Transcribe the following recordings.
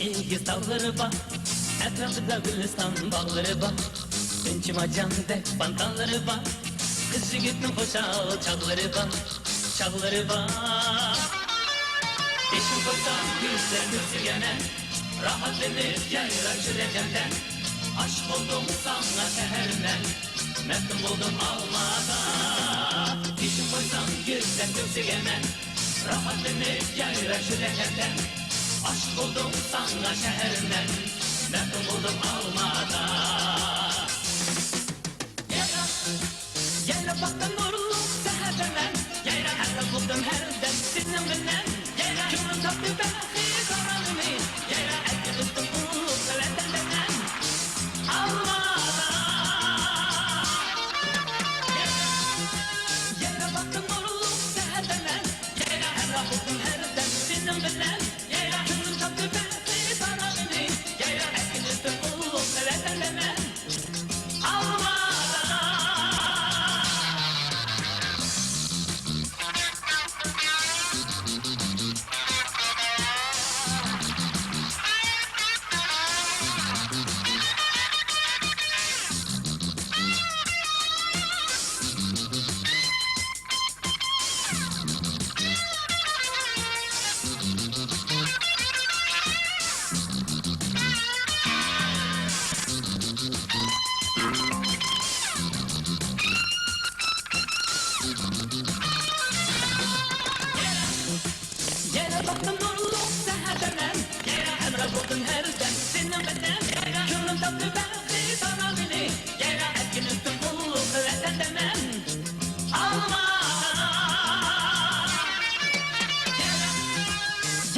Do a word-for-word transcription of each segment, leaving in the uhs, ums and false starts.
ئېگىز تاغلىرى بار، ئەتراپىدا گۈلىستان باغلىرى بار. ئۈنچە مارجاندەك پانتالىرى بار، قىز يىگىتنىڭ خۇشال چاغلىرى بار، چاغلىرى بار. بېشىم قويسام گۈزەل كۆكسىگە مەن، راھەتلىنىپ يايراپ يۈرەمدە. ئاشىق بولدۇم ساڭا شەھەر مەن، مەپتۇن بولدۇم ئالمادا. بېشىم قويسام گۈزەل كۆكسىگە مەن، راھەتلىنىپ يايراپ يۈرەمدە. ئاشىق بولدۇم ساڭا شەھەر مەن، مەپتۇن بولدۇم ئالمادا. يەنە، يەنە باقتىم نۇرلۇق سەھەردە مەن، يەنە ھەم بولدۇم ھەردەم سېنىڭ بىلەن، يەنە كۆڭلۈم تاپتى بەخت ئارامىنى، يەنە ئەركىن ئۆستۈم ئۇلۇغ ۋەتەندە مەن، ئالمادا. يەنە، يەنە باقتىم نۇرلۇق سەھەردە مەن، يەنە ھەمراھ بولدۇم ھەردەم سېنىڭ بىلەن، يەنە كۆڭلۈم تاپتى بەخت ئارامىنى، يەنە ئەركىن ئۆستۈم ئۇلۇغ ۋەتەندە مەن. يەنە باقتىم نۇرلۇق سەھەردە مەن، يەنە ھەمراھ بولدۇم ھەردەم سېنىڭ بىلەن، يەنە كۆڭلۈم تاپتى بەخت ئارامىنى، يەنە ئەركىن ئۆستۈم ئۇلۇغ ۋەتەندە مەن. ئالمادا. يەنە،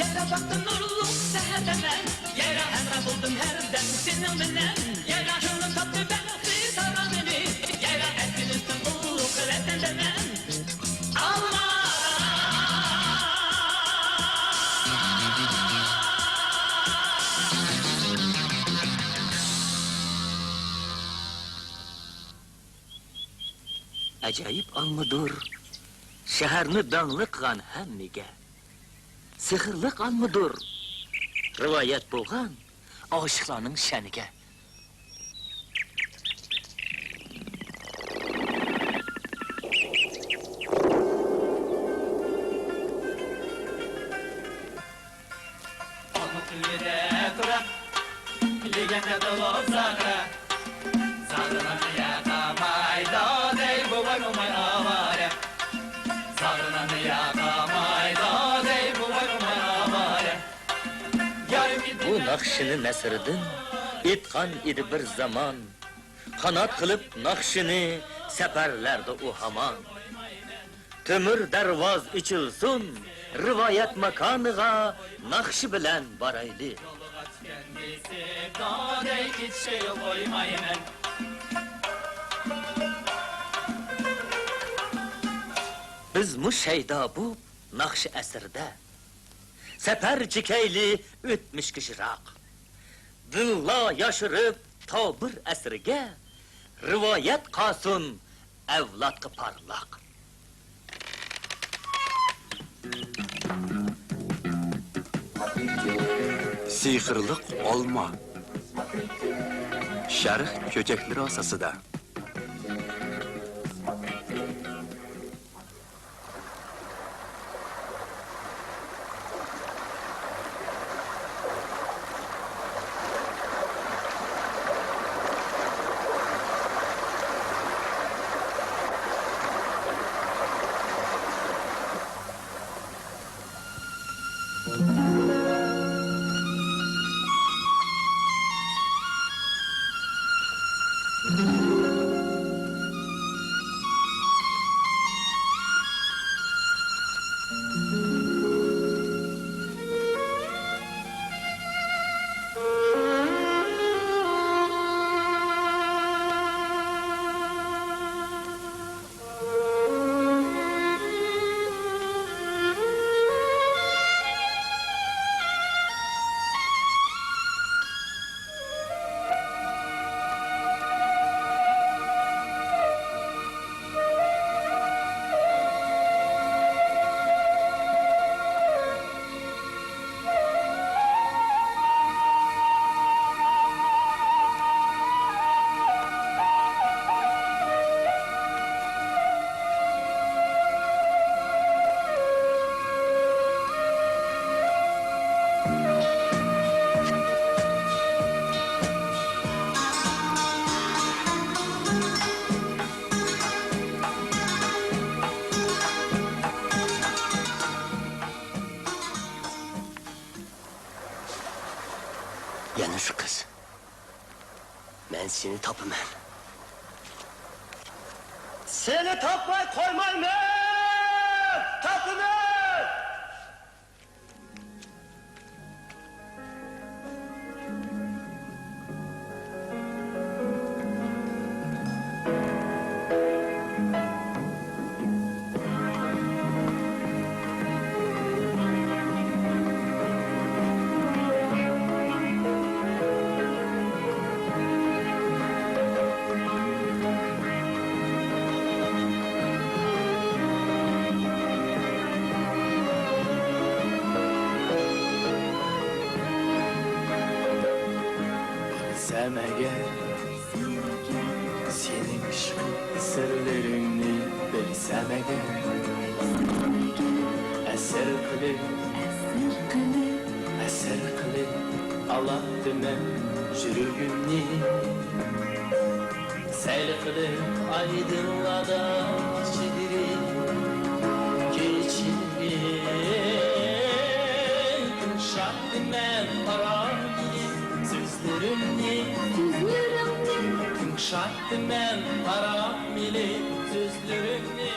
يەنە باقتىم نۇرلۇق سەھەردە مەن، يەنە ھەمراھ بولدۇم ھەردەم سېنىڭ بىلەن، يەنە كۆڭلۈم تاپتى بەخت ئارامىنى، يەنە ئەركىن ئۆستۈم ئۇلۇغ ۋەتەندە مەن. ئاجايىپ ئالمىدۇر شەھەرنى داڭلىق قىلغان ھەممىگە. سېھىرلىق ئالمىدۇر رىۋايەت بولغان ئاشىقلارنىڭ شەنىگە. ئالما تۈۋىدە تۇرۇپ، يېگەندە تولۇپ زاغرا. زاغرىلارنى ياقىمايدۇ دەي بوۋاي موماي ئاۋارە. زاغرىلارنى ياقىمايدۇ دەي بوۋاي موماي ئاۋارە. بۇ ناخشىنى نەسىردىن ئېيتقان ئىدى بىر زامان. قانات قىلىپ ناخشىنى سەپەرلەردە ئۇ ھامان. تۆمۈر دەرۋاز ئېچىلسۇن، رىۋايەت ماكانىغا ناخشا بىلەن بارايلى. بىزمۇ شەيدا بۇ ناخشا ئەسرىدە. سەپەر چېكەيلى ئۆتمۈشكە يىراق. دىللا ياشىرىپ تا بىر ئەسىرگە، رىۋايەت قالسۇن ئەۋلادقا پارلاق. سېھىرلىق ئالما. شەرق چۆچەكلىرى ئاساسىدا. سېنى تاپىمەن. سېنى تاپماي قويمايمەن! تاپىمەن! بىلسەم ئەگەر سېنىڭ ئىشق سىرلىرىڭنى، بىلسەم ئەگەر ئەسىر قىلىپ، ئەسىر قىلىپ ئالاتتىمەن يۈرىكىمنى. سەل قىلىپ ئايدىڭلاردا چىدىرىپ كېچىنى، تىڭشاتتىمەن ئارام ئېلىپ سۆزلىرىمنى. سۆزلىرىمنى. تىڭشاتتىمەن ئارام ئېلىپ سۆزلىرىمنى.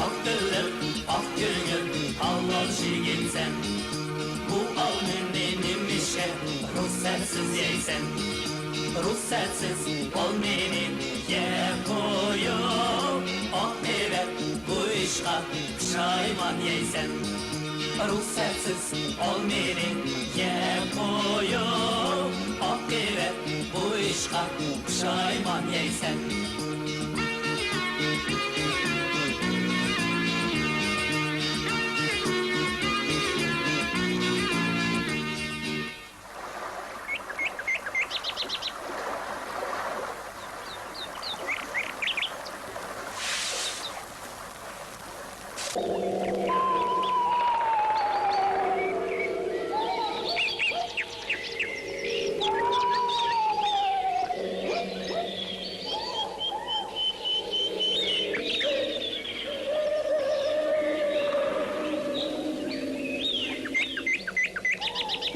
ئاق تىللىق، ئاق كۆڭۈل، ھالال يىگىتسەن. بۇ ئالمىنى نېمىشقا رۇخسەتسىز يەيسەن؟ رۇخسەتسىز ئالمىنى يەپ قويۇپ، ئاقىۋەت بۇ ئىشقا پۇشايمان يەيسەن. رۇخسەتسىز ئالمىنى يەپ قويۇپ، ئاقىۋەت بۇ ئىشقا پۇشايمان يەيسەن.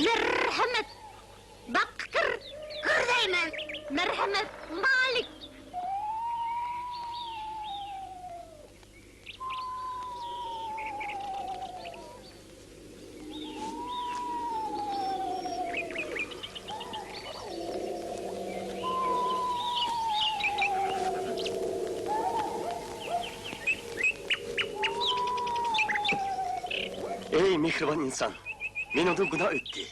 مەرھەمەت! باغقا كىر، كىر دەيمەن! مەرھەمەت، مالىك! ئەي مېھرىبان ئىنسان، مېنىڭدىن گۇناھ ئۆتتى.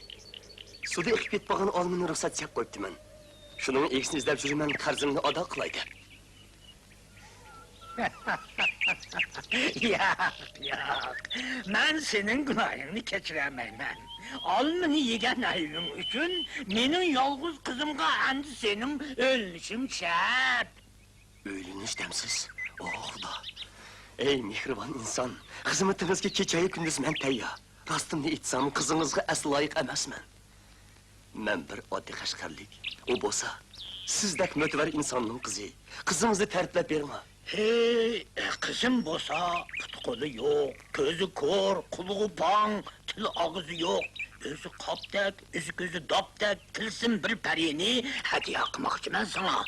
سۇدا ئېقىپ كېتىپ قالغان ئالمىنى رۇخسەت يەپ قويۇپتىمەن. شۇنىڭ ئىگىسىنى ئىزدەپ يۈرىمەن، قەرزىمنى ئادا قىلاي دەپ. ياق، ياق. مەن سېنىڭ گۇناھىڭنى كەچۈرەلمەيمەن. ئالمىنى يېگەن ئەيىبىڭ ئۈچۈن مېنىڭ يالغۇز قىزىمغا ئەمدى سېنىڭ ئۆلۈشۈڭ شەرت. ئۆيلىنىش دەمسىز؟ ئوھ، خۇدا! ئەي، مېھرىبان ئىنسان، خىزمىتىڭىزگە كېچەيۇ كۈندۈز مەن تەييار. راستىمنى ئېيتسام، قىزىڭىزغا ئەسلى لايىق ئەمەسمەن. مەن بىر ئاددىي قەشقەرلىك، ئۇ بولسا سىزدەك مۆتىۋەر ئىنساننىڭ قىزى. قىزىڭىزنى تەرىپلەپ بېرىڭا. ھېي، قىزىم بولسا پۇتى-قولى يوق، كۆزى كور، قۇلىقى پاڭ، تىلى-ئاغزى يوق، ئۆزى قاپتەك، ئۆزى-كۆزى داپتەك، تىلسىم بىر پەرىنى ھەدىيە قىلماقچىمەن ساڭا.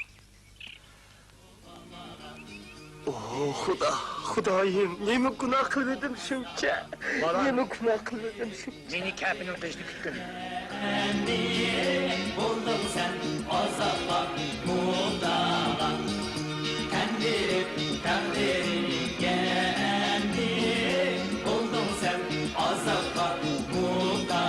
ئوھ، خۇدا، خۇدايىم، نېمە گۇناھ قىلىۋىدىم شۇنچە؟ بالا. نېمە گۇناھ قىلىۋىدىم شۇنچە؟ مېنى كەپىنىڭ قېشىدا كۈتكىن. ئەمدى بولدۇڭ سەن ئازابقا مۇپتىلا. تەن بېرىپ تەقدىرىڭگە ئەمدى بولدۇڭ سەن ئازابقا مۇپتىلا.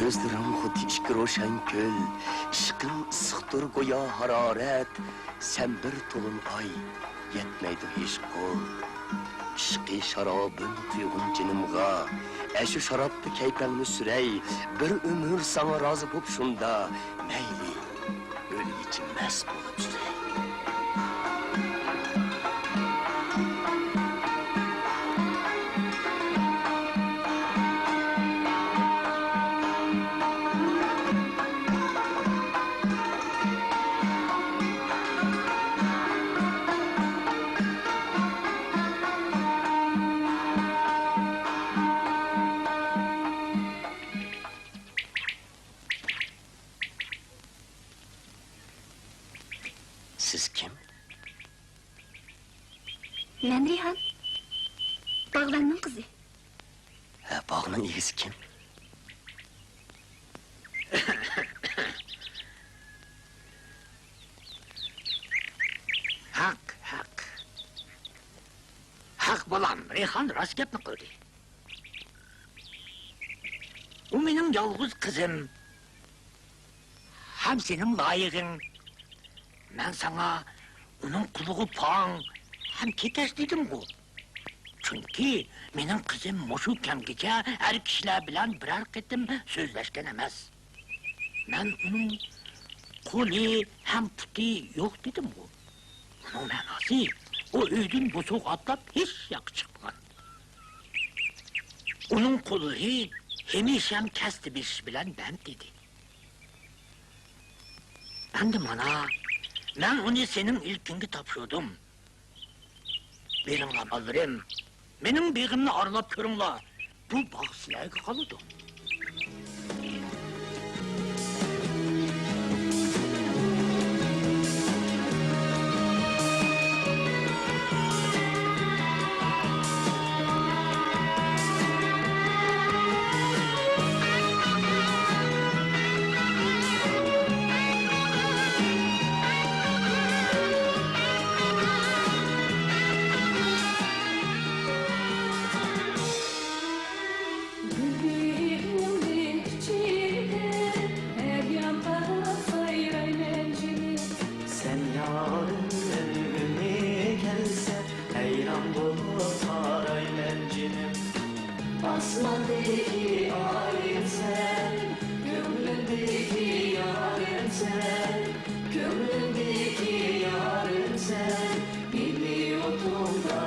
كۆزلىرىڭ خۇددى ئىككى روشەن كۆل، ئىشقىڭ ئىسسىقتۇر گويا ھارارەت، سەن بىر تولۇن ئاي، يەتمەيدۇ ھېچ قول. ئىشقى شارابىم قۇيغىن جېنىمغا، ئەشۇ شارابتا كەيپىڭنى سۈرەي، بىر ئۆمۈر ساڭا رازى بوپ شۇندا، مەيلى، ئۆلگۈچە مەست بولۇپ يۈرەي. سىز كىم؟ مەن رەيھان. باغۋەننىڭ قىزى. ھە، باغنىڭ ئىگىسى كىم؟ ھەق، ھەق. ھەق بالام، رەيھان راست گەپنى قىلدى. ئۇ مېنىڭ يالغۇز قىزىم. ھەم سېنىڭ لايىقىڭ. مەن ساڭا ئۇنىڭ قۇلىقى پاڭ ھەم كېكەچ دېدىمغۇ. چۈنكى مېنىڭ قىزىم مۇشۇ كەمگىچە ئەر كىشىلەر بىلەن بىرەر قېتىم سۆزلەشكەن ئەمەس. مەن ئۇنىڭ قولى ھەم پۇتى يوق دېدىمغۇ. ئۇنىڭ مەناسى، ئۇ ئۆيدىن بوسۇغا ئاتلاپ ھېچ ياققا چىقمىغان. ئۇنىڭ قوللىرى ھەمىشە كەستە بېسىش بىلەن بەند ئىدى. ئەمدى مانا، مەن ئۇنى سېنىڭ ئىلكىڭگە تاپشۇردۇم. بېرىڭلار، بالىلىرىم، مېنىڭ بېغىمنى ئارىلاپ كۆرۈڭلار. بۇ باغ سىلەرگە قالىدۇ. گۈللىرىمنى ئىچىدە ھەر يانغا سايرايمەن جېنىم. سەن يارىم ئۆيۈمگە كەلسە، ھەيران بولۇپ قارايمەن جېنىم. ئاسماندىكى ئايىمسەن، كۆڭلۈمدىكى يارىمسەن، كۆڭلۈمدىكى يارىمسەن، مېنى ئوتۇڭدا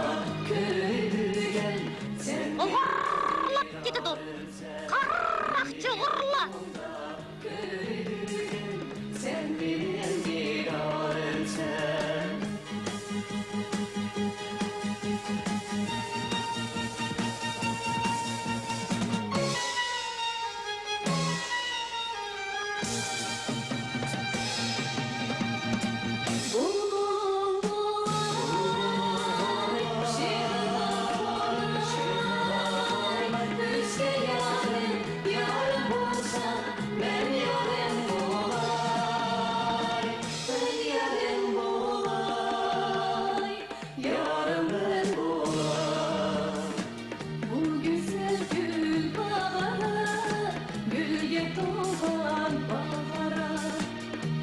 كۆيدۈرگەن سەن. ئوغۇرلاپ كېتىدۇ. قاراقچى ئوغرىلار! سەن مېنىڭ دىدارىمسەن. بۇلبۇل بولاي، شېرىن بولاي، ئۆزگە يارىم، يارىم بولسا، مەن يارىم بولاي، مەن يارىم بولاي، يارىم مەن بولاي. بۇ گۈزەل گۈل باغارا، گۈلگە تولغان باغارا.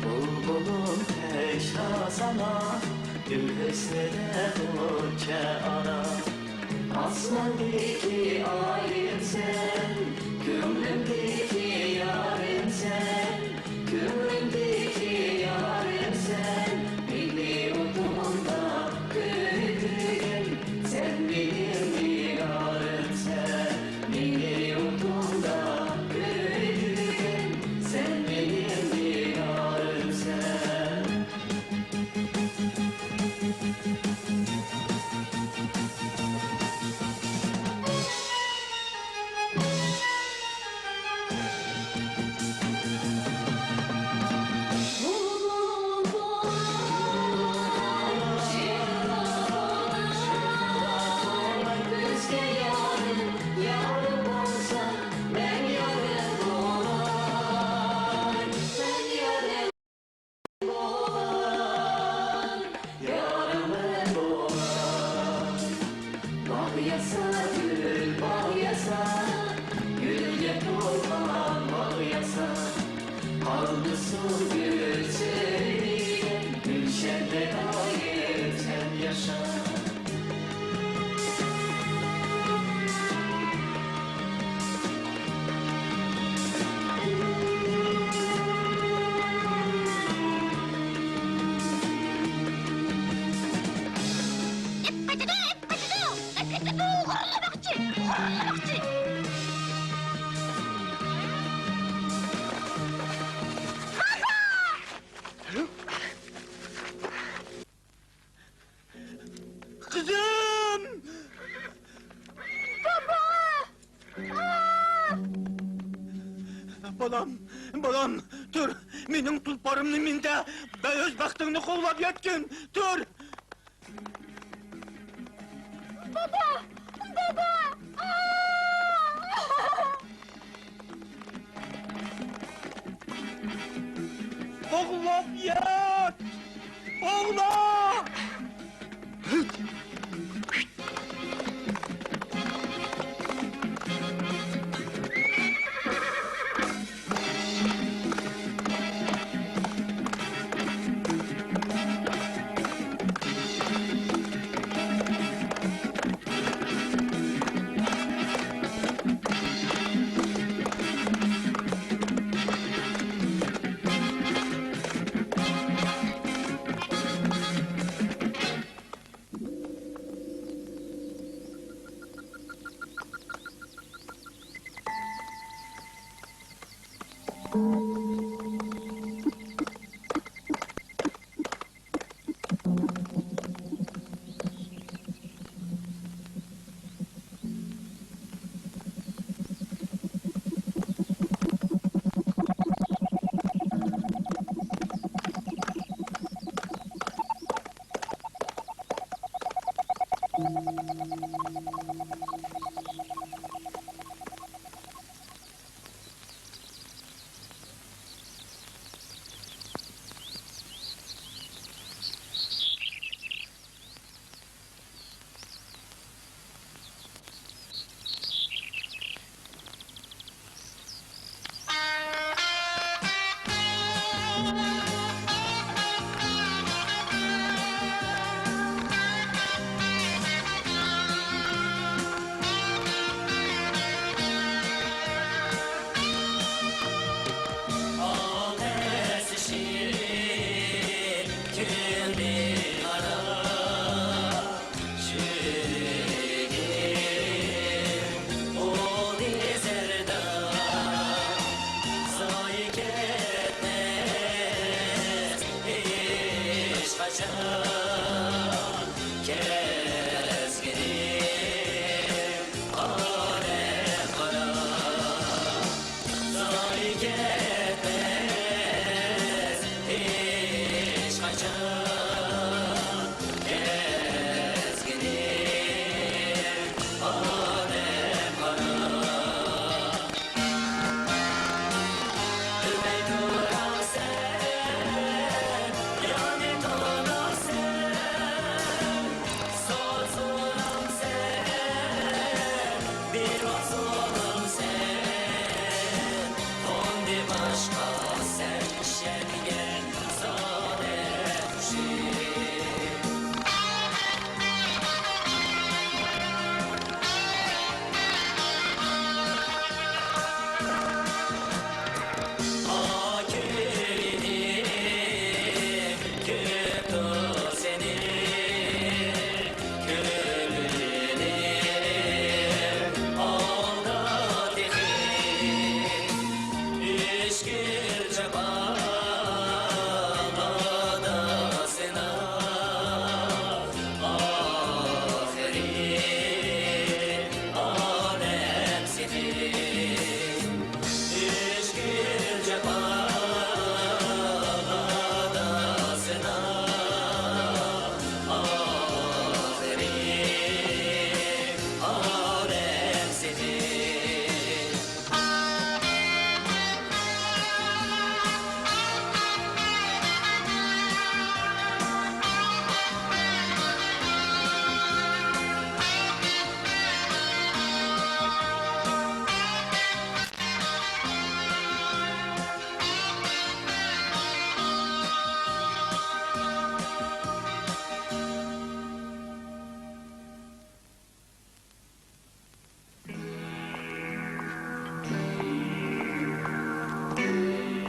بۇلبۇلۇم تەشنا ساڭا، گۈل ھۆسنىدە غۇنچە ئارا. ئاسماندىكى ئايىمسەن، كۆڭلۈمدىكى يارىمسەن، كۆڭلۈمدىكى يارىمسەن، مېنى ئوتۇڭدا كۆيدۈرگەن، سەن مېنىڭ دىدارىمسەن، مېنى ئوتۇڭدا كۆيدۈرگەن، سەن مېنىڭ دىدارىمسەن. قىزىم! دادا! ئا! بالام، بالام، تۇر! مېنىڭ تۇلپارىمنى مىندە، بە-، ئۆز بەختىڭنى قوغلاپ يەتكىن! تۇر! دادا! دادا! ئا! قوغلاپ يەت! قوغلا!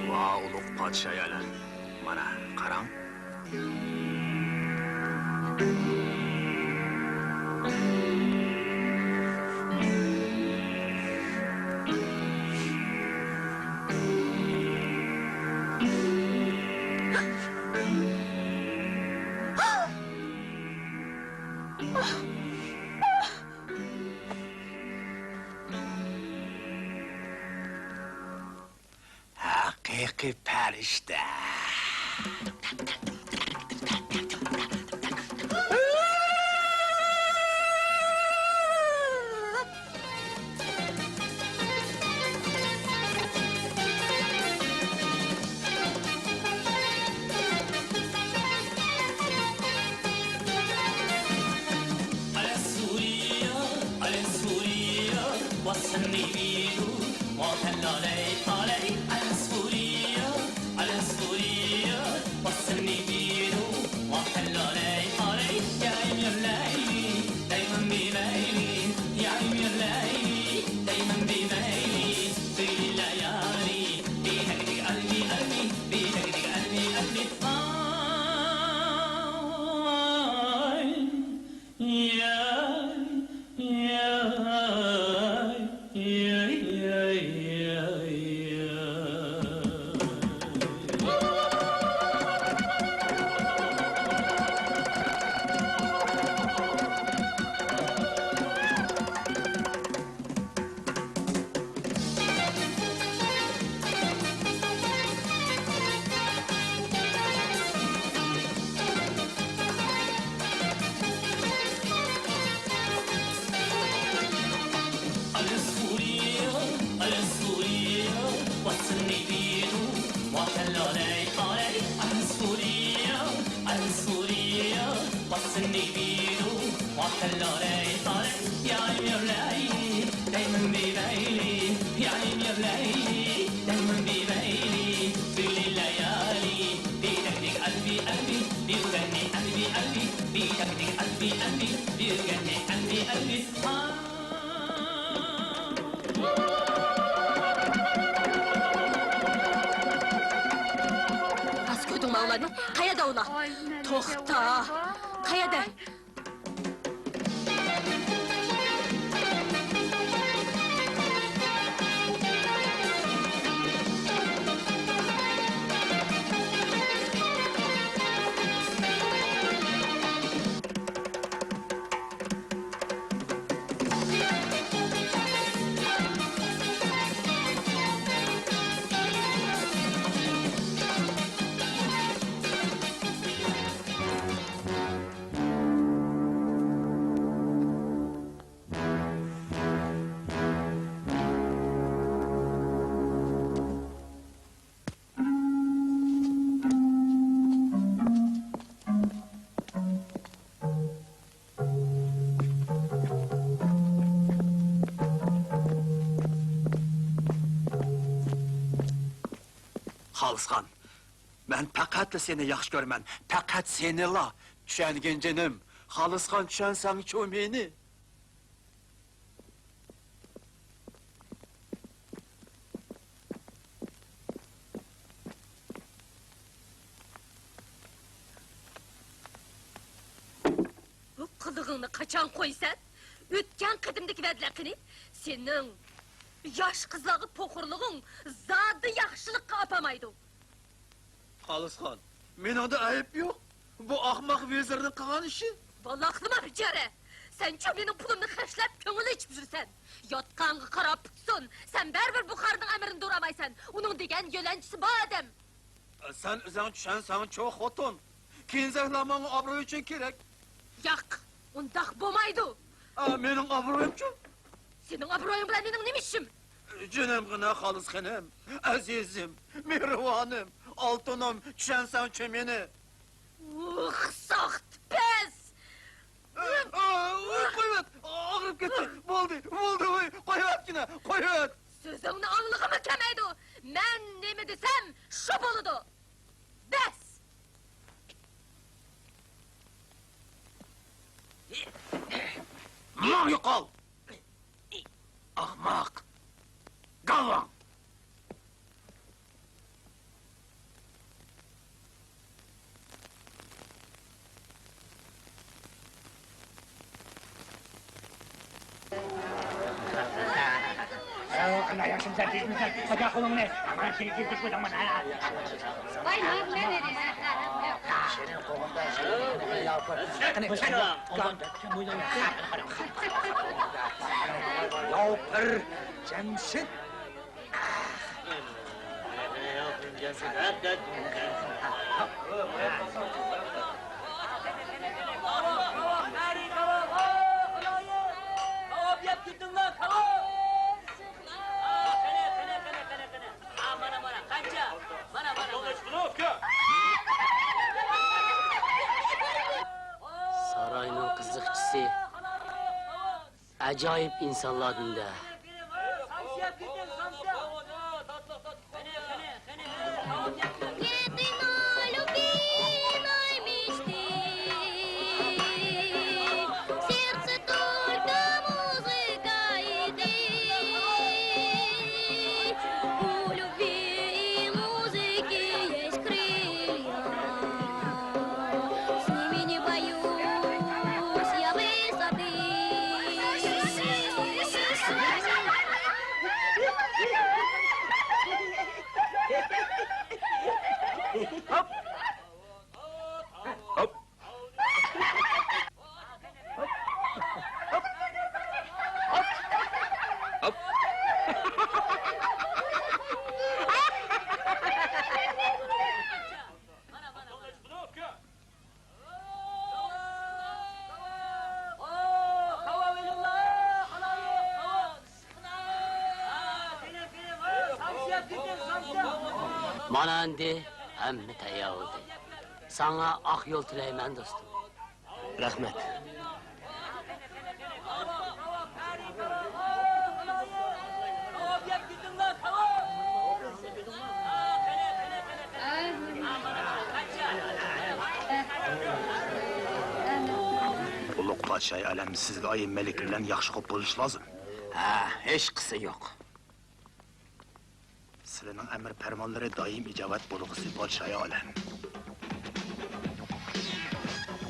ۋا ئۇلۇغ پادىشاھ ئەلەم، مانا قاراڭ. ھەقىقىي پەرىشتە. راست كۆردۈڭمۇ ئۇلارنى؟ قەيەردە ئۇلار؟ توختا! قەيەردە؟ خالىسخان، مەن پەقەتلا سېنى ياخشى كۆرىمەن، پەقەت سېنىلا. چۈشەنگىن جېنىم، خالىسخان، چۈشەنسەڭچۇ مېنى؟ بۇ قىلىقىڭنى قاچان قويىسەن؟ ئۆتكەن قېتىمدىكى ۋەدىلەر قېنى؟ سېنىڭ ياش قىزلارغا پوخۇرلۇقۇڭ زادى ياخشىلىققا ئاپارمايدۇ. خالىسخان، مېنىڭدە ئەيىب يوق. بۇ ئاخماق ۋېزىرنىڭ قىلغان ئىشى. ۋالاقلىما بىچارە! سەنچۇ مېنىڭ پۇلۇمنى خەجلەپ، كۆڭۈل ئېچىپ يۈرىسەن. ياتقانغا قاراپ پۇتسۇن، سەن بەرىبىر بۇخارنىڭ ئەمرىنى دۇرامايسەن. ئۇنىڭ دېگەن يۆلەنچىسى بار ئادەم. سەن ئۆزۈڭ چۈشەنسەڭچۇ، خوتۇن. كېنىزەكلەر ماڭا ئابرۇي ئۈچۈن كېرەك. ياق، ئۇنداق بولمايدۇ. ئا، مېنىڭ ئابرۇيۇمچۇ؟ سېنىڭ ئابرۇيۇڭ بىلەن مېنىڭ نېمە ئىشىم؟ جېنىمغىنە خالىسخېنىم، ئەزىزىم، مېھرىبانىم، ئالتۇنۇم، چۈشەنسەڭچۇ مېنى؟ ئۇھ، ساختا پىس! ئا، ئا، ئۇي، قويۇۋەت! ئاغرىپ كەتتى! بولدى، بولدى، ئۇي، قويۇۋەتكىنە، قويۇۋەت! سۆزۈڭنى ئاڭلىغۇممۇ كەلمەيدۇ! مەن نېمە دېسەم، شۇ بولىدۇ! بەس! ماڭ يوقال! ئاخماق! گالۋاڭ! قانداق ياخشىمۇسەن، تۈزمۇسەن؟ قاچا قولۇڭنى! مانا سېنى كىرگۈزۈپ قويدۇم مانا! ۋاي، مەن ياپىر جەمشىت. ساراينىڭ قىزىقچىسى ئاجايىپ ئىنسانلاردىن-دە. Единой любимой мечты, сердце только музыка и ты. У любви и музыки есть крылья, с ними не боюсь я высоты. مانا ئەمدى ھەممە تەييار بولدى. ساڭا ئاق يول تىلەيمەن، دوستۇم. رەھمەت. ئۇلۇغ پادىشاھى ئالەم، سىزگە ئايىم مەلىكە بىلەن ياخشى خوپ بولۇش لازىم. ھە، ھېچقىسى يوق. سىلىنىڭ ئەمىر پەرمانلىرى دائىم ئىجابەت بولغۇسى، پادىشاھى ئالەم.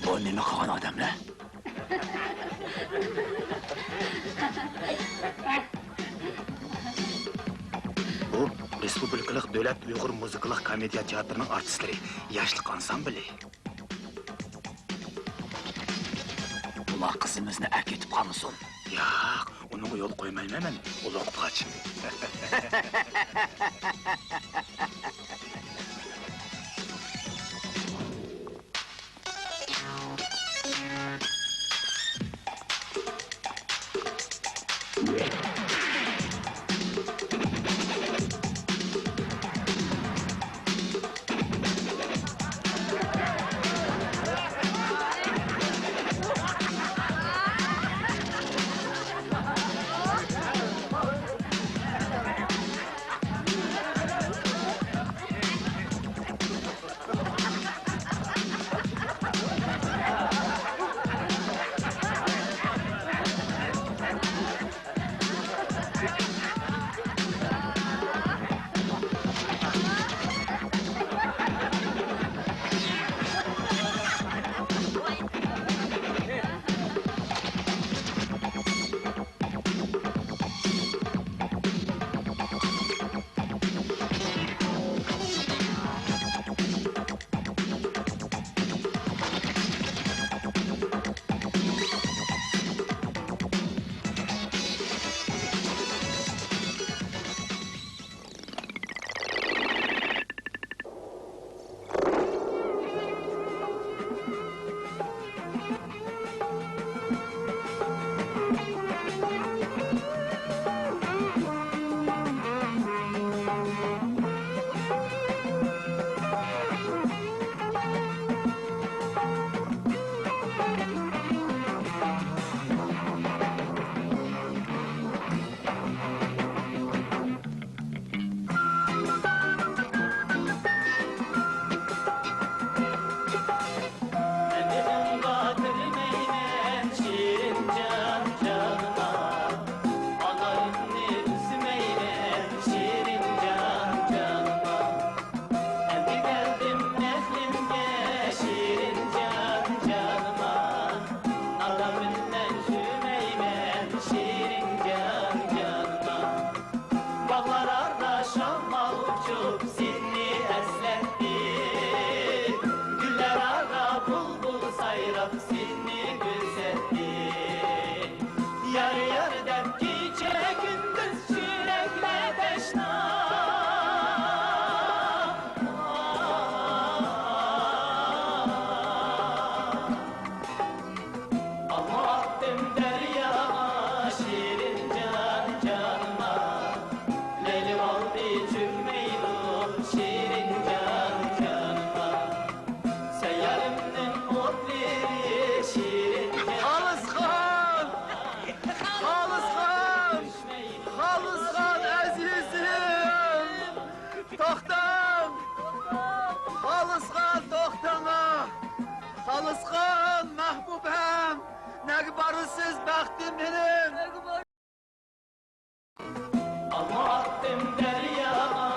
بۇ نېمە قىلغان ئادەملەر؟ بۇ رېسپۇبلىكىلىق دۆلەت ئۇيغۇر مۇزىكىلىق كومېدىيە تىياتىرىنىڭ ئارتىسلىرى، ياشلىق ئانسامبىلى. ئۇلار قىزىمىزنى ئەكېتىپ قالمىسۇن. ياق، ئۇنىڭغا يول قويمايمەن مەن، ئۇلۇغ پادىشاھ. بەختىم مېنىڭ. ئالما ئاتتىم دەرياغا،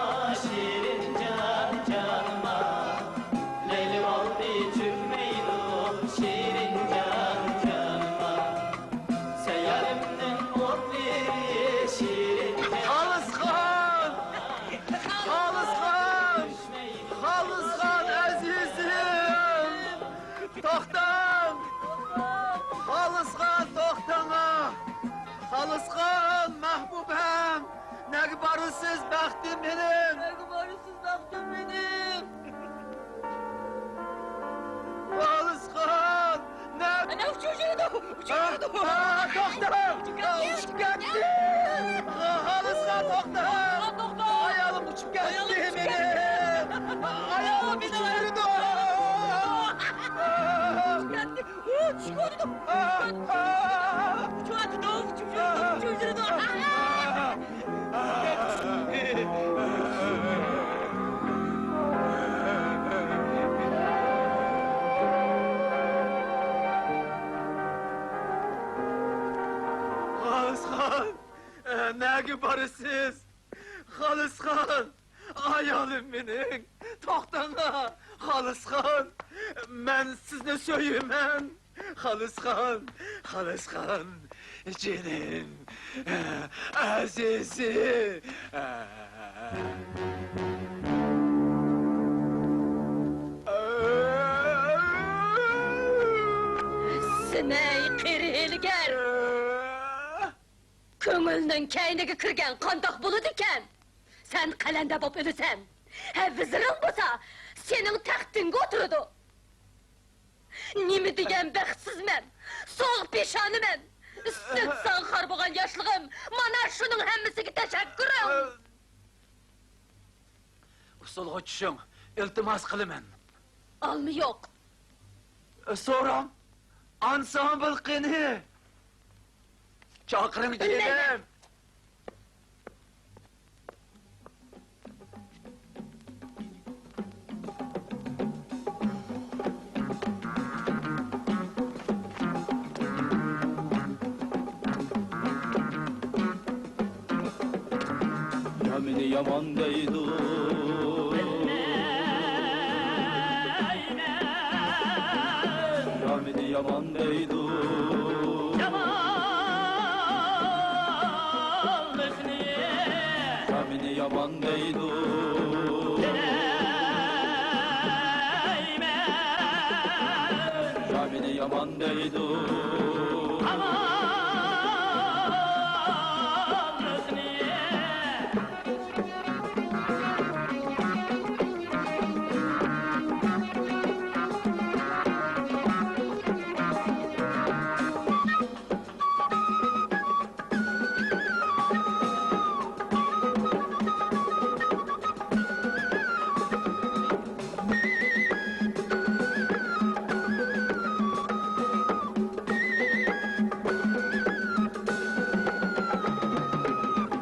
شېرىن جان جانىما. لەيلى ۋاقتى چۈشمەيدۇ، شېرىن جان جانىما. سەييارىمنىڭ ئوتلىرى شېرىن جان. خالىسخان! خالىسخان! خالىسخان ئەزىزىم! توختاڭ! خالىسخان، توختاڭا! خالىسخان، مەھبۇبەم! نەگە بارىسىز، بەختىم مېنىڭ؟ نەگە بارىسىز، بەختىم مېنىڭ؟ خالىسخان! نە- ئەنە ئۇچۇپ يۈرىدۇ، ئۇچۇپ يۈرىدۇ. ئا، ئا، توختاڭ! ئۇچۇپ كەتتى. ئۇچۇپ كەتتى. خالىسخان، توختاڭ! خالىسخان، توختاڭ! ئايالىم ئۇچۇپ كەتتى مېنىڭ! ئايالىم ئۇچۇپ يۈرىدۇ. ئۇچۇپ كەتتى. ئۇ چۈشۈپ يۈرىدۇ. ئۇچۇپ يۈرىدۇ، ئۇچۇپ يۈرىدۇ، ئۇچۇپ يۈرىدۇ. خالىسخان، نەگە بارىسىز؟ خالىسخان، ئايالىم مېنىڭ، توختاڭا، خالىسخان، مەن سىزنى سۆيىمەن. خالىسخان، خالىسخان، جېنىم، ئەزىزى. سېنى قېرى ھىيلىگەر! كۆڭۈلنىڭ كەينىگە كىرگەن قانداق بولىدىكەن؟ سەن قەلەندەر بولۇپ ئۆلىسەن، ھە، ۋىزىرىڭ بولسا سېنىڭ تەختىڭگە ئولتۇرىدۇ. نېمە دېگەن بەختسىزمەن، سوغ پېشانىمەن. ئىسسىق زاڭخار بولغان ياشلىقىم، مانا شۇنىڭ ھەممىسىگە تەشەككۈرۈڭ. ئۇسسۇلغا چۈشۈڭ، ئىلتىماس قىلىمەن. ئالما يوق. سوراڭ، ئانسامبىل قېنى؟ چاقىرىڭ، بىلمەيمەن. جېنىم. يا مېنى يامان دەيدۇ. يا مېنى يامان دەيدۇ. يا مېنى يامان دەيدۇ. يا مېنى يامان دەيدۇ.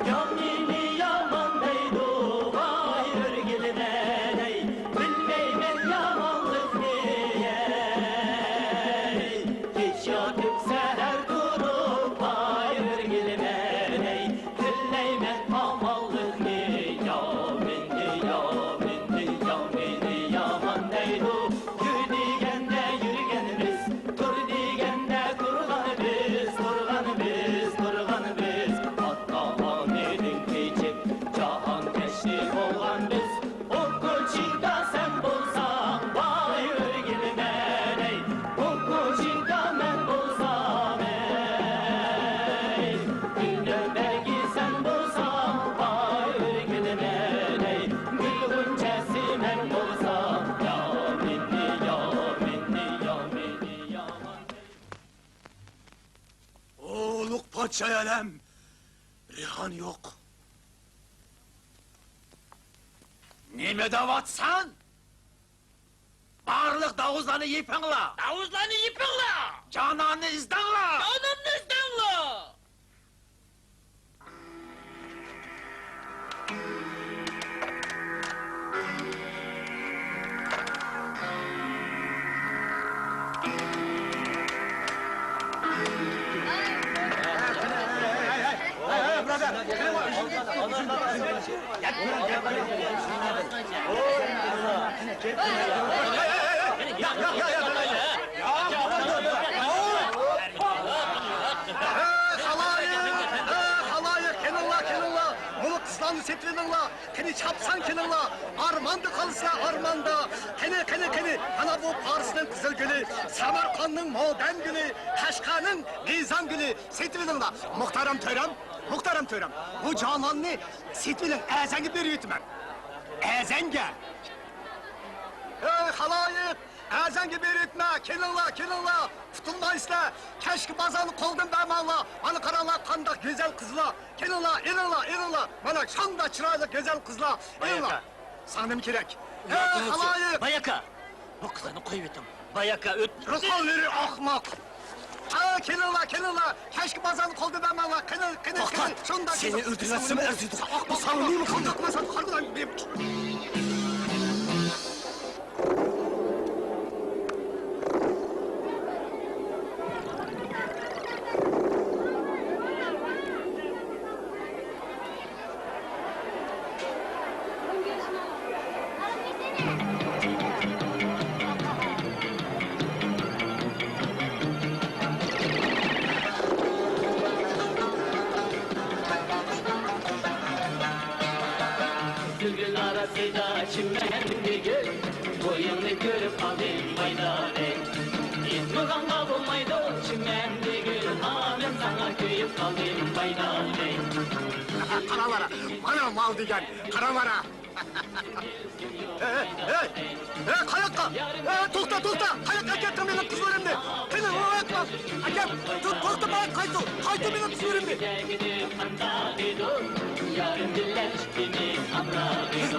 يا مېنى يامان دەيدۇ، ۋاي ئۆرگىلىمەن ئەي، بىلمەيمەن يامانلىقنى ئەي. كېچە ياتىپ سەھەر تۇرۇپ، ۋاي ئۆرگىلىمەن ئەي، تىلەيمەن ئامانلىقنى. يا مېنى، يا مېنى، يا مېنى يامان دەيدۇ. يۈر دېگەندە يۈرگەن بىز، تۇر دېگەندە تۇرغان بىز، تۇرغان بىز، تۇرغان بىز. ئاتا-ئانىدىن كېچىپ، جاھانكەشلىك بولغان بىز. ئوكۇلچىدا سەن بولساڭ، ۋاي ئۆرگىلىمەن ئەي. ئوكۇلچىدا مەن بولسام ئەي. گۈلنىڭ بەرگى سەن بولساڭ، ۋاي ئۆرگىلىمەن ئەي. گۈل غۇنچەسى مەن بولسام، يا مېنى، يا مېنى، يا مېنى يامان. ئۇلۇغ پادىشاھ ئالەم، رەيھان يوق. نېمە دەۋاتسەن؟ بارلىق داۋۇزلارنى يېپىڭلار! داۋۇزلارنى يېپىڭلار! جاناننى ئىزدەڭلار! جاناننى ئىزدەڭلار! خالايىق، خالايىق، كېلىڭلار، كېلىڭلار، مۇنۇ قىزلارنى سېتىۋېلىڭلار. قېنى چاپسان كېلىڭلار، ئارماندا قالسىلەر، ئارماندا. قېنى، قېنى، قېنى، مانا بۇ پارسنىڭ قىزىل گۈلى، سامارقاندنىڭ مودېرن گۈلى، قەشقەرنىڭ نىزام گۈلى. سېتىۋېلىڭلار. مۇختەرەم تۆرەم، مۇختەرەم تۆرەم، بۇ جاناننى سېتىۋېلىڭ، ئەرزانغا بېرىۋېتىمەن. ئەرزانغا. ئەي خالايىق، ئەرزانغا بېرىۋېتىمەن، كېلىڭلار، كېلىڭلار، قۇتۇلمايسىلەر. كەچكى بازارنى قولدىن بەرمەڭلار. مانا قاراڭلار، قانداق گۈزەل قىزلار. كېلىڭلار، ئېلىڭلار، ئېلىڭلار. مانا شۇنداق چىرايلىق گۈزەل قىزلار. ئېلىڭلار. باياكا. ساڭا نېمە كېرەك؟ ئەي خالايىق. باياكا. بۇ قىزلارنى قويۇۋېتىڭ. باياكا ئۆت. رۇسۇللىرى ئاخماق. ھە، كېلىڭلار، كېلىڭلار. كەچكى بازارنى قولدىن بەرمەڭلار. قېنى، قېنى، توختا، قېنى. شۇنداق سېنى ئۆلتۈرمەسمۇ ئەرزىيدۇ. بۇ ساڭا نېمە قىلدى؟ گۈللەر ئارىسىدا چىمەندىگۈل، بويۇڭنى كۆرۈپ قالدىم بايدادەك. ئېيتمىغانغا بولمايدۇ چىمەندىگۈل، ئا، مەن ساڭا كۆيۈپ قالدىم بايدادەك. قاراڭلارا، مانا مال دېگەن، قاراڭلارا. ھەي، ھەي، ھەي، قاياققا؟ ھەي، توختا، توختا، قاياققا ئەكەتتىڭ مېنىڭ قىزلىرىمنى؟ قېنى، ئەكەت. توختا، توختا، قايتۇ، قايتۇ مېنىڭ قىزلىرىمنى.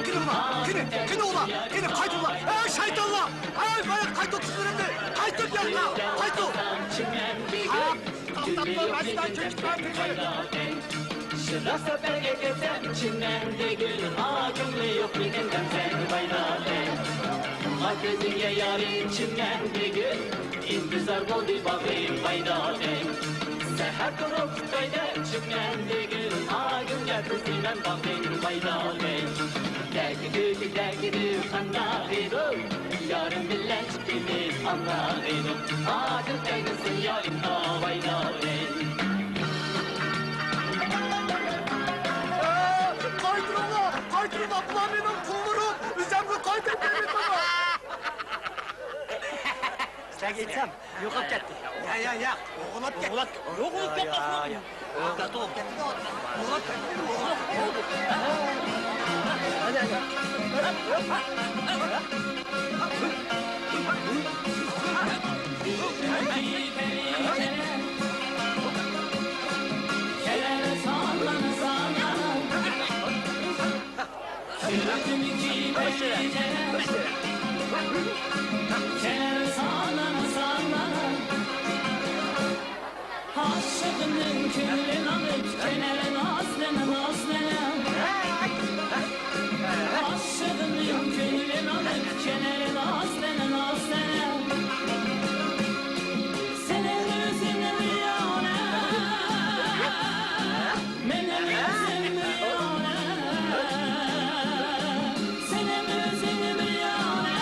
قېنى ئۇلار، قېنى، قېنى ئۇلار، قېنى قايتۇڭلار. ھەي، شايتانلار، ھەي، مانا قايتۇ قىزلىرىمنى، قايتۇ بۇياققا، قايتۇ. ھە، توختاپلا، مەن سىلەرنى كۆچۈپ بارىمەن. شىراق سەپەرگە كەلسەم، چىمەندىگۈل، ئا، كۆڭلى يوقمىكىن دەمسەن بايدادەك. ما كۆزۈڭگە يارىم چىمەندىگۈل، ئىنتىزار بولدى باغرىم بايدادەك. سەھەر تۇرۇپ كۈتەي دەپ چىمەندىگۈل، ئا، گۈلگە تىزىمەن باغرىم بايدادەك. دەگىدۈ، دەگىدۈ، قانداق ئىدۇ؟ يارىم بىلەن چىقىمىز ئامراق ئىدۇ. ئادىل ئەينىسىن يارىم بايدادەك. قايتۇرۇڭلار، قايتۇرۇڭلار، بۇلار مېنىڭ قۇللىرىم، ئۆزۈمگە قايتۇرۇپ بېرىۋېتىڭلار. سىلەرگە ئېيتسام، يوقاپ كەتتى. يا، يا، يا، قوغلاپ كەتتى. قوغلاپ كەتتى. يوق، قوغلاپ كەتتى. قوغلاپ كەتتى. قوغلاپ كەتتى. ھەدە، ھەدە. ئاشىقىمنىڭ كۆڭلىنى ئېلىپ كېلەر نازلىنىپ، نازلىنىپ. ئاشىقىمنىڭ كۆڭلىنى ئېلىپ كېلەر نازلىنىپ، نازلىنىپ. سېنىڭ ئۆزۈڭ بىر يانا، مېنىڭ ئۆزۈم بىر يانا. سېنىڭ ئۆزۈڭ بىر يانا،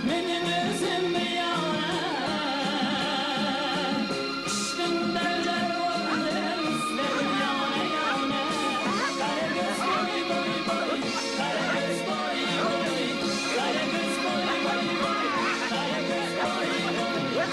مېنىڭ ئۆزۈم بىر يانا. ئىشقىم دەۋلەر بولدى سىلەر يانا، يانا. قارا كۆز بوي، بوي، بوي. قارا كۆز بوي، بوي، بوي. قارا كۆز بوي، بوي، بوي. قارا كۆز بوي، بوي، بوي.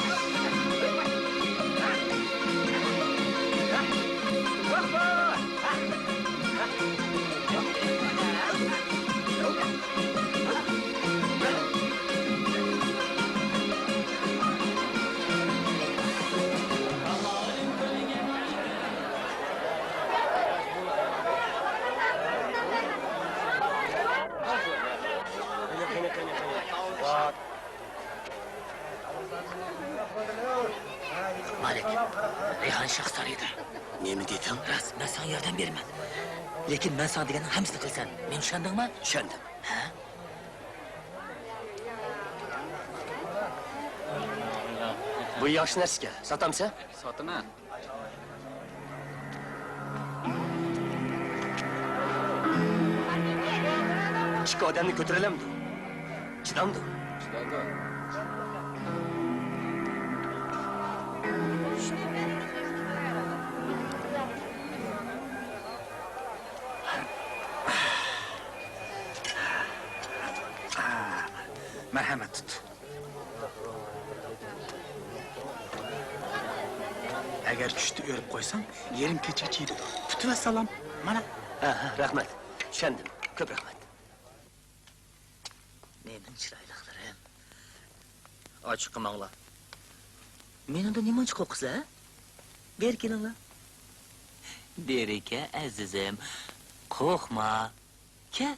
مالىك، رەيھان شاھ سارىيىدا. نېمە دېدىڭ؟ راست، مەن ساڭا ياردەم بېرىمەن. لېكىن مەن ساڭا دېگەننىڭ ھەممىسىنى قىلىسەن. مېنى چۈشەندىڭمۇ؟ چۈشەندىم. ھە؟ بۇ ياخشى نەرسىكەن، ساتامسەن؟ ساتىمەن. ئىككى ئادەمنى كۆتۈرەلەمدۇ؟ چىدامدۇ؟ مەرھەمەت تۇت. ئەگەر چۈشتە ئۆرۈپ قويساڭ، يېرىم كېچىگىچە يېتىدۇ. تۇتۇۋەسسالام، مانا. ھە، ھە، رەھمەت. چۈشەندىم. كۆپ رەھمەت. مېنىڭ چىرايلىقلىرىم. ئاچچىقىماڭلار. مېنىڭدىن نېمانچە قورقىسىز، ھە؟ بېرى كېلىڭلار. بېرى كە، ئەزىزىم. قورقما. كە.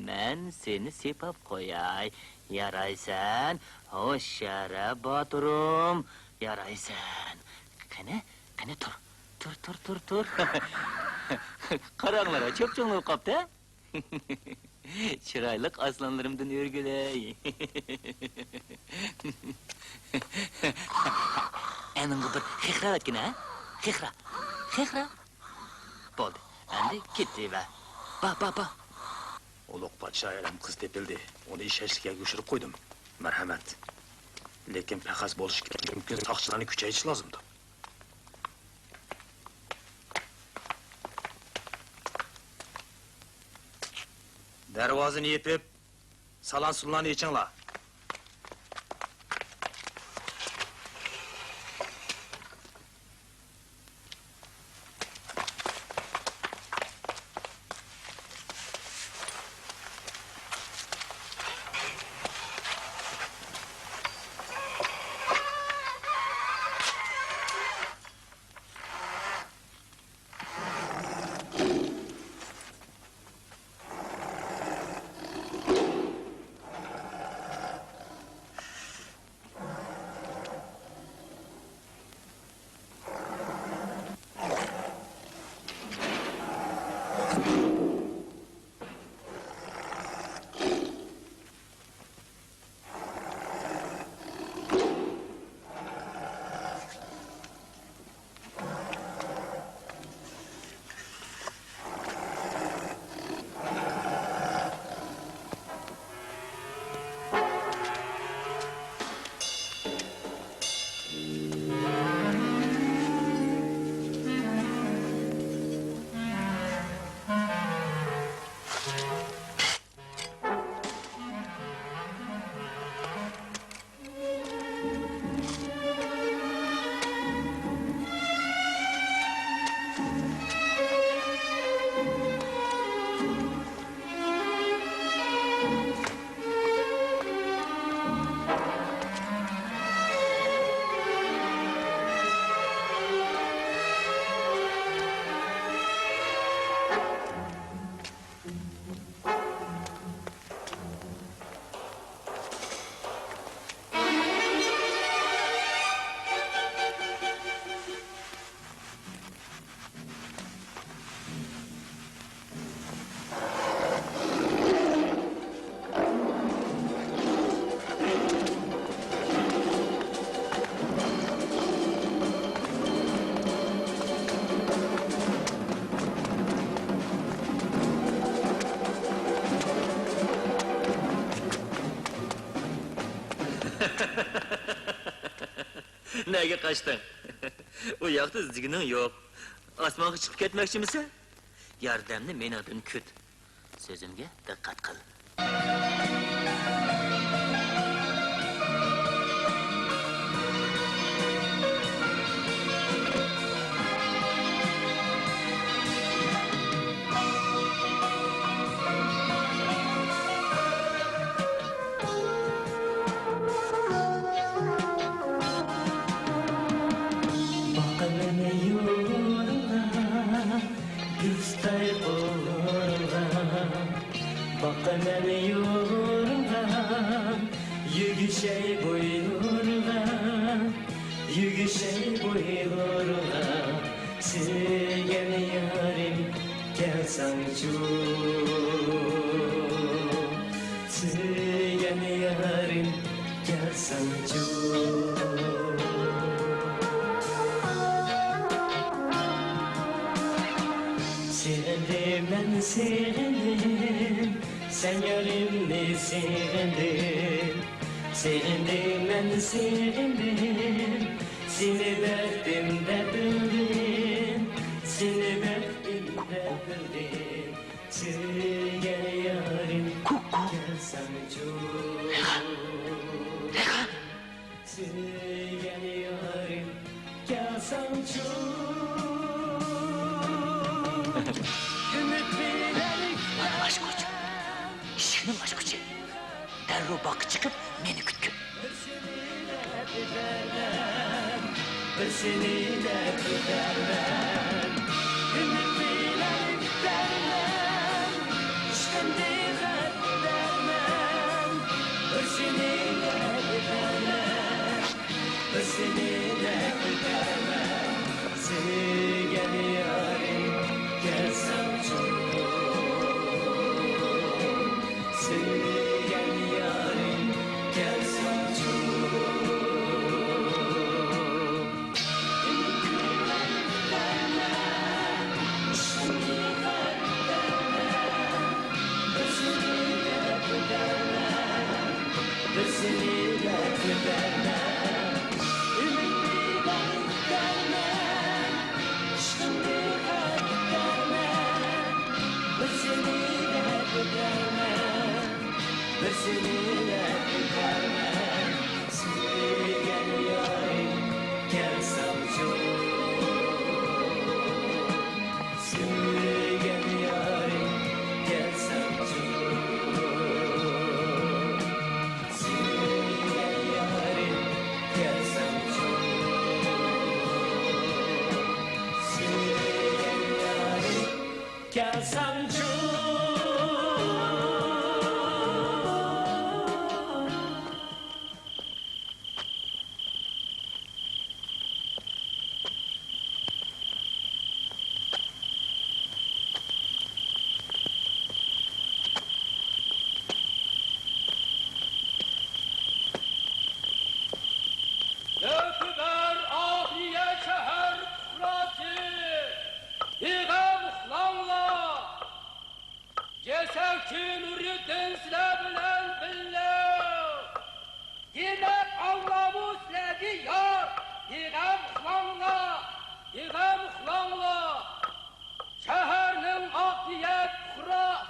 مەن سېنى سىيپاپ قوياي. يارايسەن، ھوشيارە باتۇرۇم. يارايسەن. قېنى، قېنى تۇر. تۇر، تۇر، تۇر، تۇر. قاراڭلار، چۆپ-چۆڭ بولۇپ قاپتۇ. چىرايلىق ئاسلانلىرىمدىن ئۆرگۈلەي. ئەنىڭگە بىر خىخراۋەتكىنە، ھە؟ خىخرا. خىخرا. بولدى. ئەمدى كېتىۋەر. با، با، با. ئۇلۇغ پادىشاھ ھەرەم قىز تېپىلدى. ئۇنى ئىشەنچلىك يەرگە يوشۇرۇپ قويدۇم. مەرھەمەت. لېكىن پەخەس بولۇشى مۇمكىن، ساقچىلارنى كۈچەيتىش لازىمدۇ. دەرۋازىنى يېپىپ، سالان-سۇلاننى ئېچىڭلار. نەگە قاچتىڭ؟ ئۇ ياقتا ئىزدىگىنىڭ يوق. ئاسمانغا چىقىپ كەتمەكچىمىسەن؟ ياردەمنى مېنىڭدىن كۈت. سۆزۈمگە دىققەت قىل. باقىمەن يولۇڭغا، گۈلتاي قولۇڭغا. باقىمەن يولۇڭغا، يۈگۈشەي بويلۇڭغا، يۈگۈشەي بويلۇڭغا. سۆيگەن يارىم، كەلسەڭچۇ، سۆيگەن يارىم، كەلسەڭچۇ. سېنى سېغىندىم، سەن يارىمنى سېغىندىم. سېغىندىم، مەن سېغىندىم. سېنى بەختىم دەپ بىلدىم. سېنى بەختىم دەپ بىلدىم. سۆيگەن يارىم، كەلسەڭچۇ. سۆيگەن يارىم، كەلسەڭچۇ. ئۈمىد بىلەن ئاچقۇچ، ئىشىكنىڭ ئاچقۇچى. دەررۇ باغقا چىقىپ، مېنى كۈتكىن. بىر سېنى دەپ ئۆتەرمەن، بىر سېنى دەپ ئۆتەرمەن. ئۈمىد بىلەن كۈتەرمەن، ئىشقىمدىن خەت كۈتەرمەن. بىر سېنى دەپ ئۆتەرمەن، بىر سېنى دەپ ئۆتەرمەن. سۆيگەن يارىم، كەلسەڭچۇ. سۆيگەن يارىم، كەلسەڭچۇ. ئۈمىد بىلەن كۈتەرمەن، ئىشقىمدىن خەت كۈتەرمەن. بىر سېنى دەپ ئۆتەرمەن، بىر سېنى دەپ ئۆتەرمەن. ئۈمىد بىلەن كۈتەرمەن، ئىشقىمدىن خەت كۈتەرمەن. بىر سېنى دەپ ئۆتەرمەن، بىر سېنى دەپ ئۆتەرمەن. سۆيگەن يارىم، كەلسەڭچۇ. سۆيگەن يارىم، كەلسەڭچۇ. سۆيگەن يارىم، كەلسەڭچۇ. سۆيگەن يارىم، كەلسەڭچۇ. مۆتىبەر ئاقنىيەت شەھەر پۇقراسى، بىغەم ئۇخلاڭلار. جەسەكچى نۇرىدىن سىلەر بىلەن بىللە. دېمەك، ئاللامۇ سىلەرگە يار. بىغەم ئۇخلاڭلار، بىغەم ئۇخلاڭلار. شەھەرنىڭ ئاقنىيەت پۇقرا-،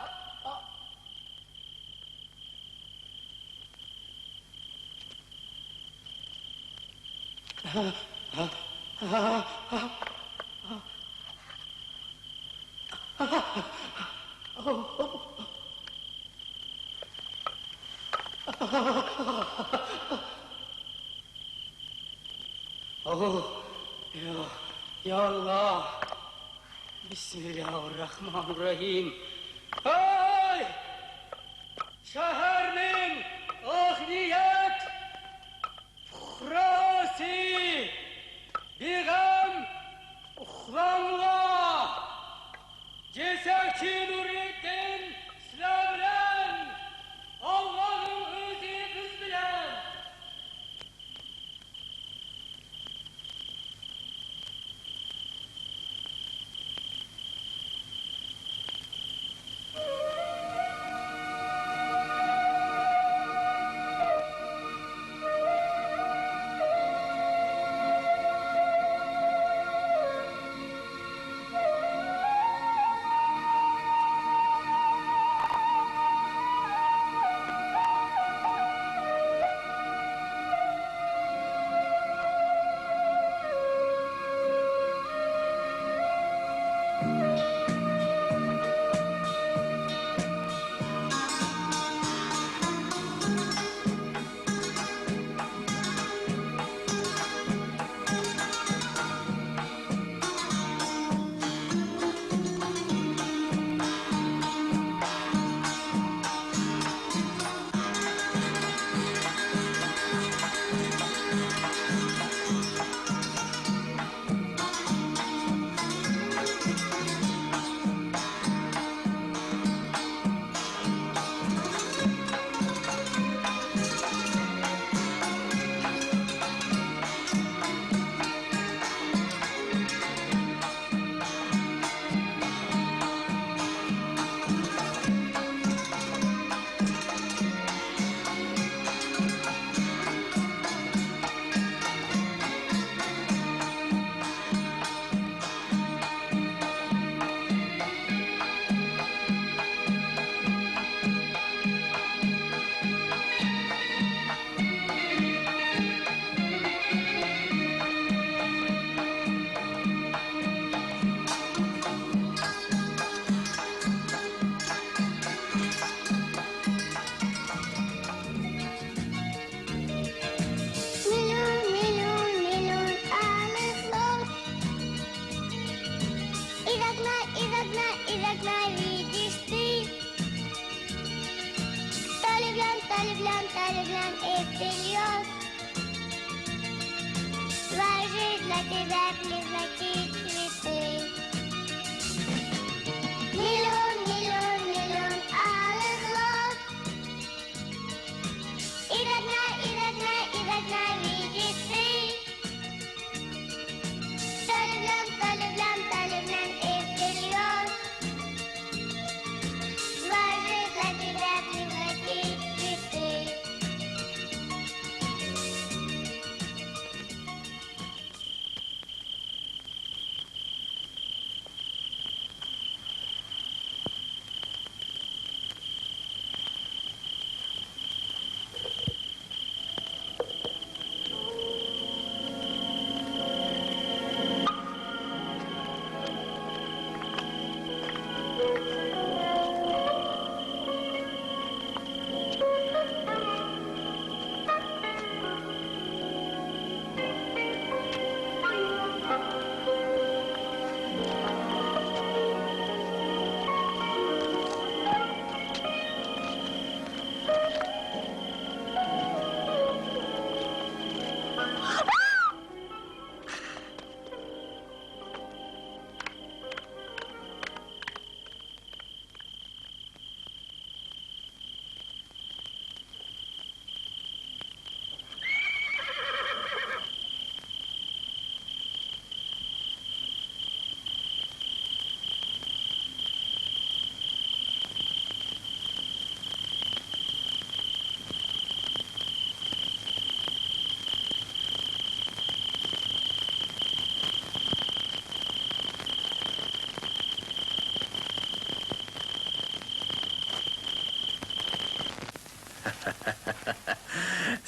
ئوھ، يا، يا ئاللا. بىسمىللاھىرراھمانىرراھىم. ھەي! شەھەرنىڭ ئاقنىيەت پۇقراسى، بىغەم ئۇخلاڭلار. جەسەكچى نۇرىدىن سىلەر بىلەن، ئاللانىڭ ئۆزى بىز بىلەن. Million, million, million alıqlar. Idakna, idakna, idakna, widisi. Taliblan, taliblan, taliblan, Evgelion. Vardı, lati, lati, lati, lati.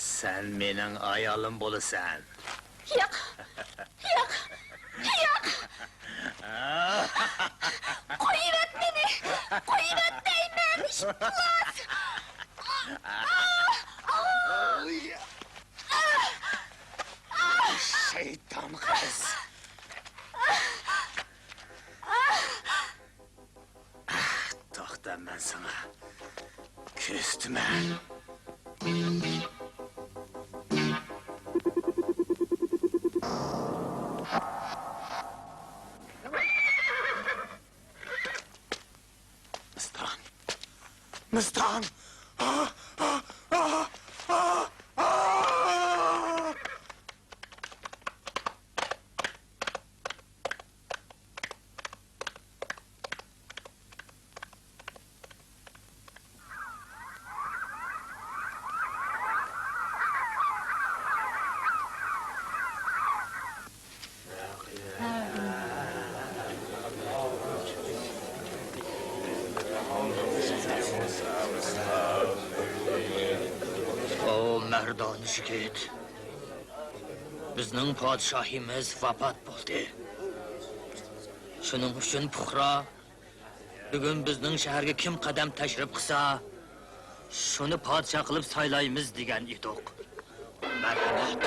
سەن مېنىڭ ئايالىم بولىسەن. ياق! ياق! ياق! قويۇۋەت مېنى! قويۇۋەت دەيمەن، ئىپلاس! شەيتان قىز! توختا، مەن ساڭا كۆرسىتىمەن. مىستان! مىستان! ئاۋۇ مەردانە يىگىت، بىزنىڭ پادىشاھىمىز ۋاپات بولدى. شۇنىڭ ئۈچۈن پۇقرا بۈگۈن بىزنىڭ شەھەرگە كىم قەدەم تەشرىپ قىلسا، شۇنى پادىشاھ قىلىپ سايلايمىز دېگەن ئىدۇق. مەرھەمەت.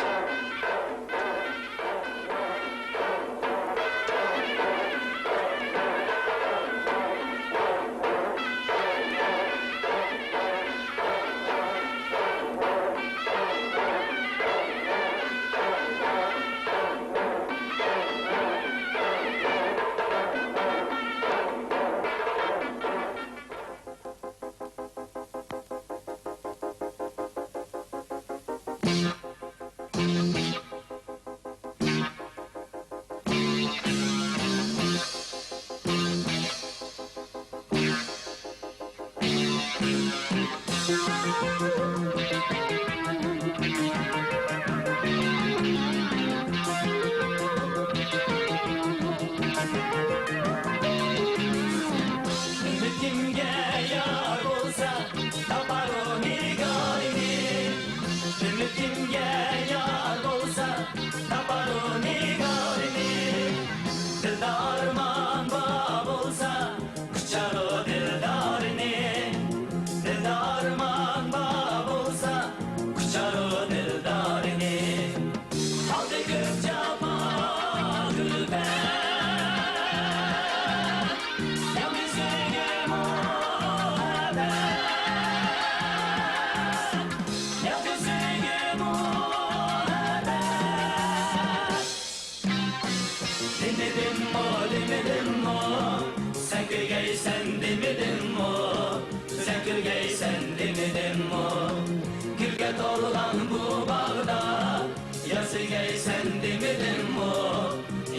ئۈمىدىمگە يار بولسا، تاپارۇ نىگارىنى. ئۈمىدىمگە يار بولسا، باغدا ياسىگەيسەن دېمىدىممۇ؟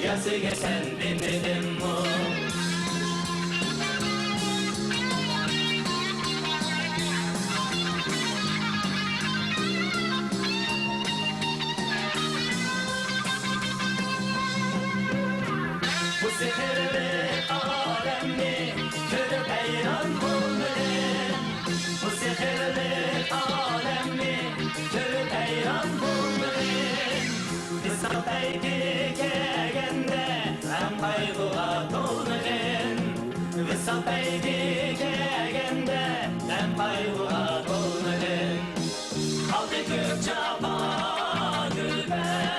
ياسىگەيسەن دېمىدىممۇ؟ بۇ سېھىرلىق ئالەمنى كۆرۈپ ھەيران بولمىدىم. بۇ سېھىرلىق ئالەمنى كۆرۈپ ھەيران بولمىدىم. ۋىسال پەيتى كەلگەندە غەم قايغۇغا تولمىغىن. ۋىسال پەيتى كەلگەندە غەم قايغۇغا تولمىغىن. قالدى كۆپ جاپا كۈلپەت،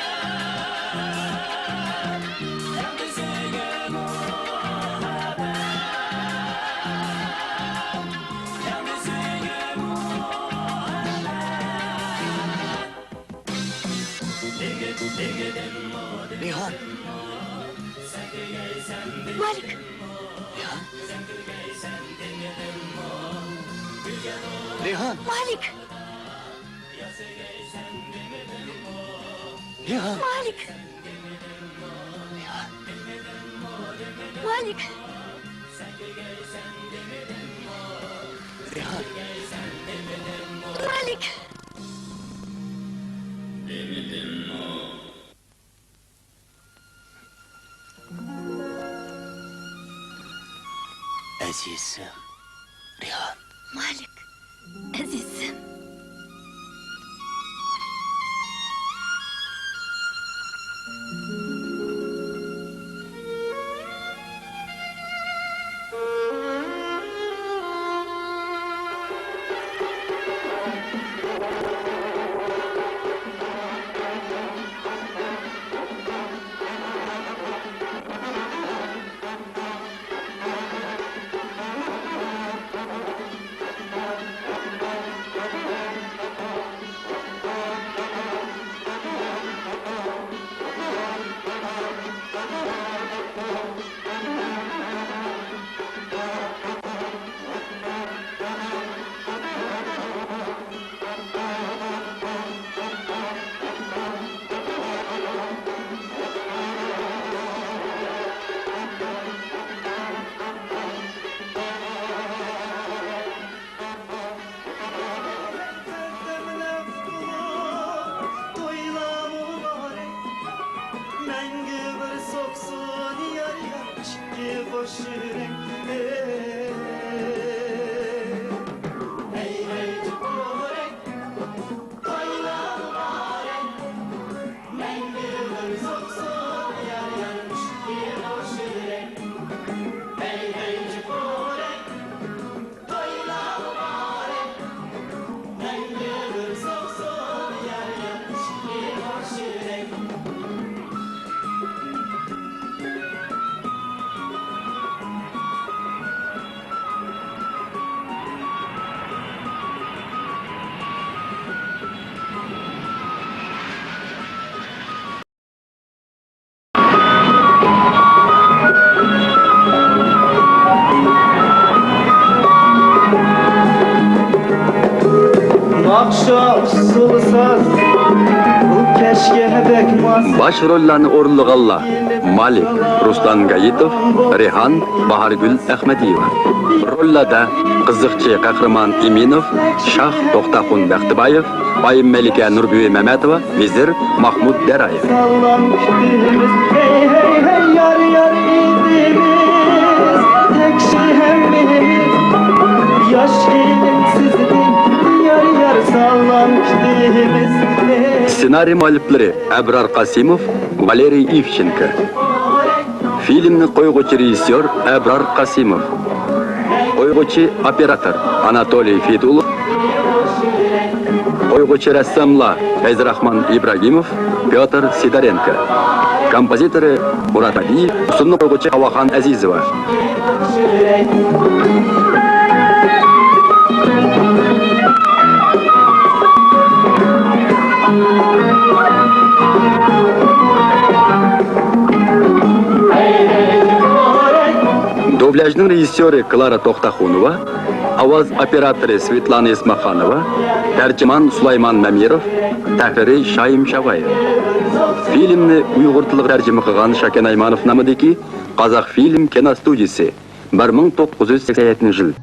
ياندى سۆيگۈ مۇھەببەت، ياندى سۆيگۈ مۇھەببەت. دېگىدىممۇ، رەيھان. دېگىدىممۇ، سەن كۆرگەيسەن دېگىدىممۇ؟ مالىك. رەيھان. رەيھان. مالىك. رەيھان. مالىك. رەيھان. مالىك. رەيھان. مالىك. ئەزىزىم، رەيھان. مالىك، ئەزىزىم. مەڭگۈ بىر سوقسۇن يار يار ئىككى بوش يۈرەك. ھەي، ھەي، جۇپۇرەك، تويلا مۇبارەك. مەڭگۈ بىر سوقسۇن يار يار ئىككى بوش يۈرەك. ھەي، ھەي، جۇپۇرەك. ناخشا ئۇسسۇل ساز، بۇ كەچكە بەك ماس. باش روللارنى ئورۇنلىغانلار: مالىك، رۇسلان گايىتوف، رەيھان، باھارگۈل ئەخمەدىيېۋا. روللاردا قىزىقچى قەھرىمان ئىمىنوف، شاھ توختاخۇن بەختىبايېۋ، ئايىم مەلىكە نۇربۈۋى مەمەتوۋا، ۋەزىر ماھمۇد دەرايېۋ. سالام كۈتىمىز، ھەي، ھەي، ھەي، يار، يار ئېيتىمىز، تەكشى ھەممىمىز، ياش كېلىن سىزدىن، يار، يار سالام كۈتىمىز، ھەي. سېنارىي مۇئەللىپلىرى ئەبرار قاسىموف، ۋالېرىي ئىۋچېنكو. فىلىمنى قويغۇچى رېژىسسور ئەبرار قاسىموف. قويغۇچى ئوپېراتور ئاناتولىي فېدۇلوف. قويغۇچى رەسساملار پەيزىراخمان ئىبراگىموف، پيوتر سىدورېنكو. كومپوزىتورى مۇرات ھادىيېۋ. ئۇسسۇلنى قويغۇچى ھاۋاخان ئەزىزوۋا. دوبلياژنىڭ رېژىسسيورى كلارا توختاخۇنوۋا، ئاۋاز ئوپېراتورى سۋېتلانا ئىسماخانوۋا، تەرجىمان سۇلايمان مەمىروف، تەھرىرى شايىم شاۋايېۋ. فىلىمنى ئۇيغۇر تىلىغا تەرجىمە قىلغان شاكەن ئايمانوف نامىدىكى قازاق فىلىم كىنو ستۇدىيىسى، بىر مىڭ توققۇز يۈز سەكسەن يەتتىنچى يىل.